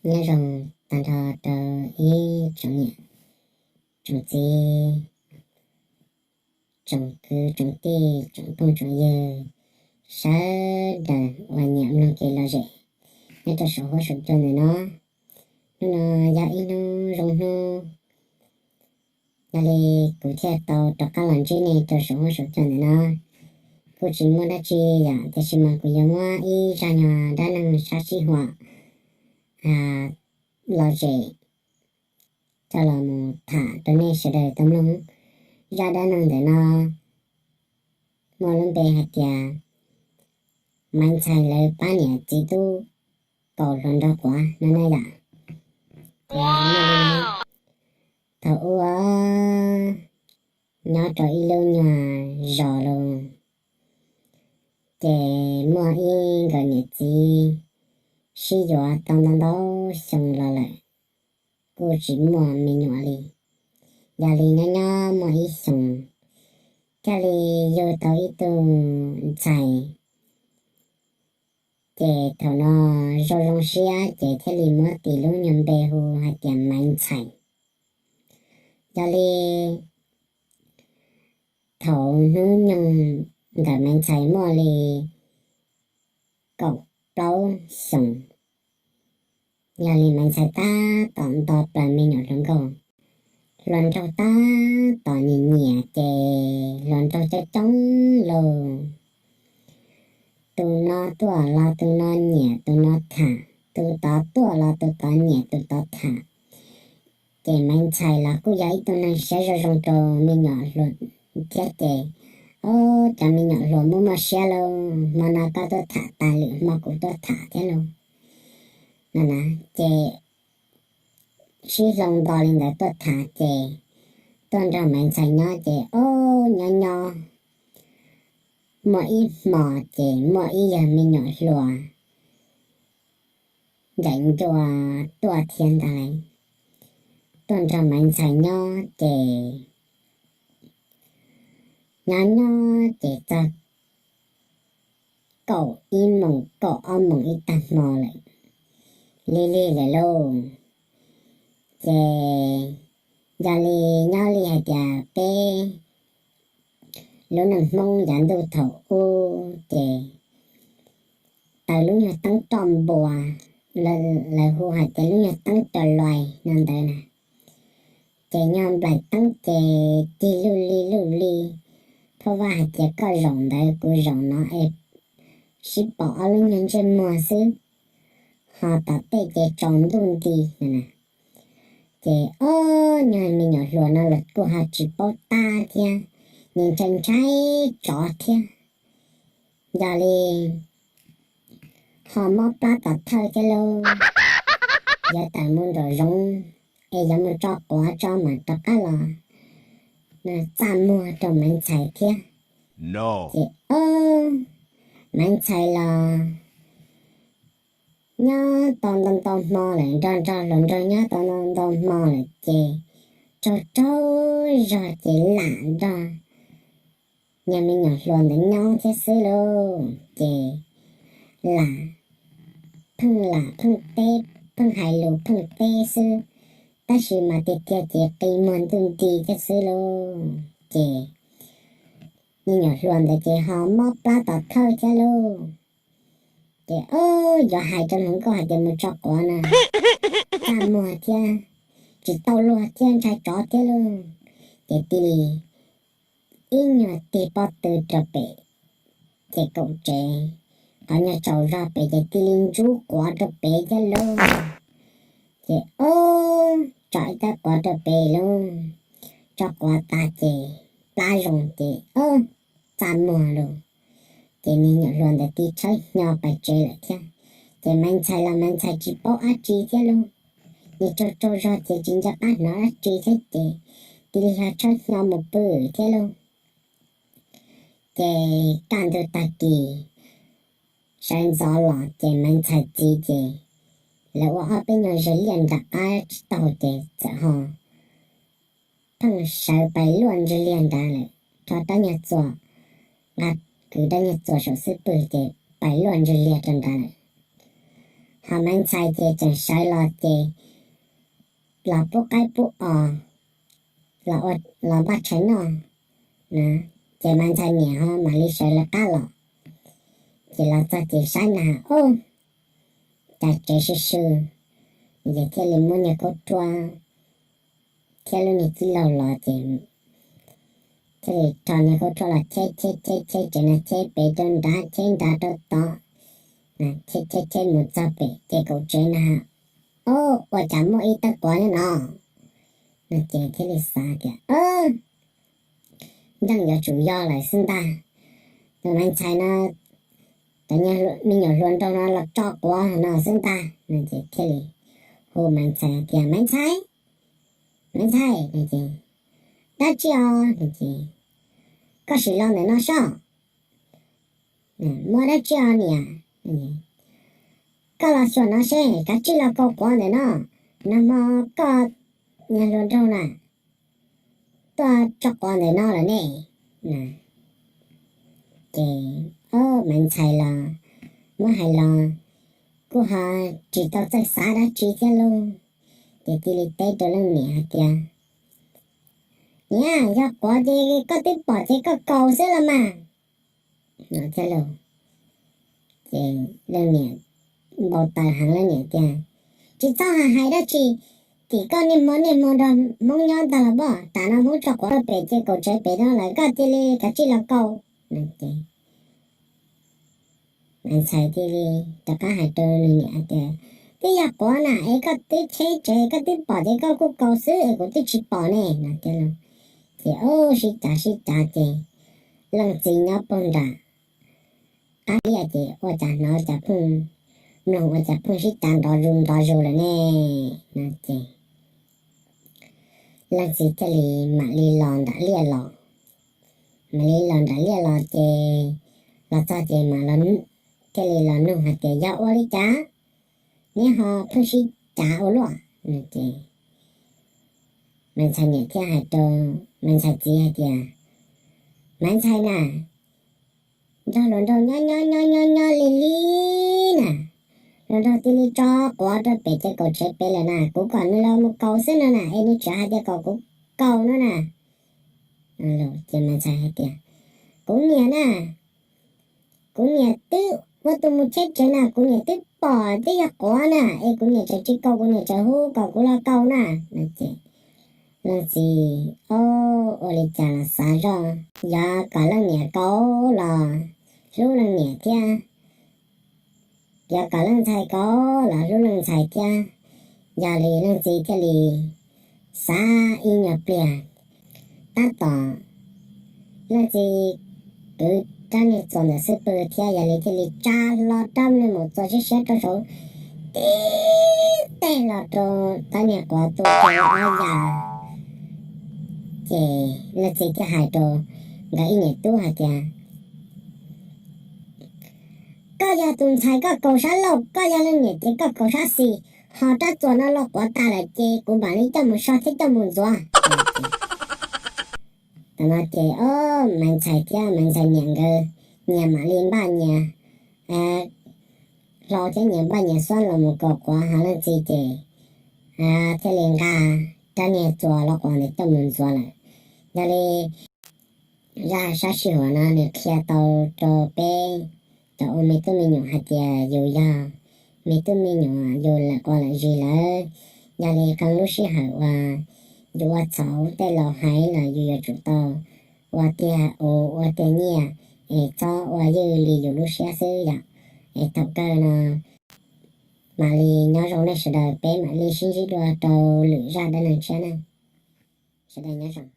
Nyob zoo tag nrho rau ib tsoom niam tsoom txiv, tsoom kwv tsoom tij, tsoom phooj tsoom ywg sawv daws uas nyiam mloog kev lom zem nyob rau saum huab saum cua ntawm no. Hnub no yog ib hnub zoo hnub, yog li kuv thiaj tau rov qab los ntsib nej rau saum huab saum cua ntawm no. Kuj tsis muaj dab tsi yom, tiam sis mas kuv yuav muab ib zaj nyuag dab neeg sab sib huam lom zem coj los mus tham rau nej sawv daws tau mloog. Zaj dab neeg ntawm no muaj lub npe hais tias Maiv Ntxhais lawv pab niam txiv tub kaus hluas nraug quav no na yom. Thaum ub nyob rau ib lub nyuag zos los, ces muaj ib nkawm niam txiv sib yuav tau ntau ntau xyoo los lawm, kuj tsis muaj me nyuam li. Yog li nyob nyob muaj ib xyoos, thiaj li yug tau ib tug ntxhais. Ces thaum no zoo zoo siab ces thiaj li muab tis lub nyuag npe hu hais tias Maiv Ntxhais. Yog li thaum hnub nyoog ntawm Maiv Ntxhais muaj li kaum plaub xyoos, yog li Maiv Ntxhais tab tom nto plaws me nyuam hluas nkauj. Hluas nraug tab tom nyiam nyiam ces hluas nraug coob coob lauj. Tus no tuaj los tus no nyiam tus no tham, tus tod tuaj los tus tod nyiam tus tod tham. Ces Maiv Ntxhais los kuj yog ib tug neeg siab zoo zoo rau me nyuam hluas thiab ces, o, cov me nyuam hluas muaj muaj siab lauj, hmo no koj tuaj tham tas lwm hmo kuv tuaj tham thiab lauj. No na, ces sib hloov nto li ntawd tuaj tham ces tuaj nrog Maiv Ntxhais nyob ces, o, nyob nyob muaj ib hmo ces muaj ib yawg me nyuam hluas ncaim ncua tuaj thiab ntag lauj. Tuaj nrog Maiv Ntxhais nyob ces nyob nyob ces txog kaum ib moos kaum ob moos ib tag hmo lawm, lig lig lawm lauj. Ces yog li nyob li hais tias peb lub neej Hmoob yav ntuj thaum ub ces taws lub nyuag teeb roj npua, lawv hu hais tias lub nyuag teeb cov lois no ntawd na. Ces nyuag nplaim teeb ces cig luj li luj li, phoj vaj hais tias koj zaum ntawd kuv zaum no es sib pom ob lub nyuag ntsej muag xwb, ho tom tej ces tsaus ntuj nti no na. Ces ob nyuag me nyuam hluas no los kuj ho tsis paub tab thiab, nws ntshai ntshai tsov thiab. Yog li ho mob plab tom thawj thiab lauj, yuav tawm mus nraum zoov es yuav mus tso quav tso mam rov qab los txaj muag rau Maiv Ntxhais thiab. Ces ob, Maiv Ntxhais los nyob tau ntau ntau hmo lawm, nrog nrog hluas nraug nyob tau ntau ntau hmo lawm ces tsaug tsaug zog ces lam nrog nyuag me nyuam hluas ntawd nyob thiab xwb lauj. Ces lam pheej lam pheej teb, pheej hais lus pheej teb xwb, tab sis mas tiag tiag ces qi muag ntuj nti thiab xwb lauj. Ces me nyuam hluas ntawd ces ho mob plab tom thawj thiab lauj. Ces ob, yuav hais rau hluas nkauj hais tias mus tso quav na, txaj muag thiab, tsis tau luag thiab ntshai tsov thiab lauj. Ces cia li ib nyuag tig pob tw rau pem ces kaum tsev, qhov nyuag tsaus zog pem ces cia li ntsuj quav rau pem thiab lauj. Ces ob, tso ib tab quav rau pem lauj, tso quav tas ces plab zoo ces ob, txaj muag lauj. Ces me nyuam hluas ntawd tig tshawb hnyo pais tsev lawm thiab. Ces Maiv Ntxhais los Maiv Ntxhais tsis paub dab tsi thiab lauj, nws tsaug tsaug zog ces tsis nco qab hnov dab tsi thiab ces cia li ho tshawb hnyo mus pw thiab lauj. Ces kaj ntug tag kis sawv ntxov los ces Maiv Ntxhais txiv ces lawv ua ob peb nyuag zes liaj nram qab tsis taug ces txawm ho pheej sawv pais luaj ntswg liag nrad lawm, rho rab nyuag txuas, nqa kwv rab nyuag txuas saum xub pwg ces pais luaj ntswg liag rau nrad lawm. Ho Maiv Ntxhais ces tseem sawv los ces los pub qaib pub os, los npaj tshais noj, ces Maiv Ntxhais niam ho mam li sawv lawv qab los. Ces los txog ces saib na, ub, cas tsev sw sw, ces thiaj li muab niag khaub ruaj thiab lub niag txib laug los ces thiaj li rho niag khaub ruaj los cheb cheb cheb cheb tsev no, cheb pem rau nrad, cheb nrad rau tod, cheb cheb cheb mus txog pem ces kaum tsev na, ub, ua cas muaj ib tawb quav nyob no. No ces thiaj li xav tias, yeej yuav tsum yog lawm xwb ntag. Tus Maiv Ntxhais no, cov me nyuam hluas nraug no los tso quav no xwb ntag. No ces thiaj li hu Maiv Ntxhais tias, Maiv Ntxhais, Maiv Ntxhais, dab tsi os? Koj sim los ntawm no soj. Muaj dab tsi os niam? Koj los xyuas no seb, kav tsij los kaus quav ntawm no, nag hmo koj niag hluas nraug na tuaj tso quav ntawm no lawm ne. Ces Maiv Ntxhais los muab hais los kuj ho tsis tau txawj xav dab tsi thiab lauj, ces cia li teb rau leej niam hais tias, Niam, yog quav ces koj twb pom ces koj kaus xwb los mas. Ces leej niam npau taws heev, leej niam tias, Tsis txhob hais dab tsi, tim koj niaj hmo niaj hmo nrog Hmoob nyob ntag los pob, tam no Hmoob tso quav rau pem ces kaum tsev pem no lawm, koj cia li kav tsij los kaus. Maiv Ntxhais thiaj li rov qab hais rau nws niam tias, Twb yog quav na es koj twb cheb tsev, koj twb pom ces koj kuj kaus xwb es kuv twb tsis pom ne. No ces ub, sib cav sib cav ces leej txiv nyob puag nram qab liaj ces ua cas hnov cas pheej mloog ua cas pheej sib cav nrov zus nrov zus lawm ne. No ces leej txiv thiaj li mam li los nram liaj los, mam li los nram liaj los ces los txog ces mam thiaj li los nug hais tias, Yog ua li cas neb ho pheej sib cav ua luaj? No ces Maiv Ntxhais niam thiaj hais rau Maiv Ntxhais txiv hais tias, Maiv Ntxhais na, nrog hluas nraug nyob nyob nyob nyob nyob li li na, hluas nraug cia li tso quav rau pem ces kaum tsev pem lawm na, kuv kom nws los mus kaus xwb no na, es nws tseem hais tias kom kuv kaus no na. Ces Maiv Ntxhais hais tias, Kuv niam na, kuv niam twb ua tus mus cheb tsev na, kuv niam twb pom twb yog quav na, es kuv niam tseem tsis kaus, kuv niam tseem hu kom kuv los kaus na. No ces leej txiv, o, ua li cas los xav zoj, yog kom leej niam kaus los hlub leej niam thiab, yog kom leej ntxhais kaus los hlub leej ntxhais thiab. Yog li leej txiv thiaj li xav ib nyuag pliag, tab tom leej txiv kwv rab niag txuas ntawm xub pwg thiab, yog li thiaj li tsa hlo rab niag mus txuas siab siab rau saud, tib teg los rau rab niag quav tu rau ob yas. Ces leej txiv thiaj hais rau nkawd ib niam tub hais tias, Koj yog tus ntxhais koj kaus sab laug, koj yog leej niam ces koj kaus sab xis, ho rab txuas no los quav tas lawm ces kuv mam li coj mus so thiab coj mus ntxuav. Tam no ces o, Maiv Ntxhais thiab Maiv Ntxhais niam nkawd nyias mam li npaj nyias hlau thiab nyias npaj nyias xuab los mus kaus quav, ho leej txiv ces thiaj li nqa rab niag txuas los quav ntawd coj mus ntxuav lawm. Yog li zaj sab sij huam no nws qhia tau rau peb cov ua me tub me nyuam hais tias yus yog me tub me nyuam yus lawm quav lawm zis lawm, yog li qee lub sij hawm uas yus ua txhaum tej laus hais los yus yuav tsum tau ua tiag ua tiag nyiaj es txhob ua ywj li yus lub siab xwb yom. Es thaum kawg no mam li nyob zoo nej sawv daws, peb mam li sib ntsib dua rau lwm zaj dab neeg tshiab na. Sawv daws nyob zoo.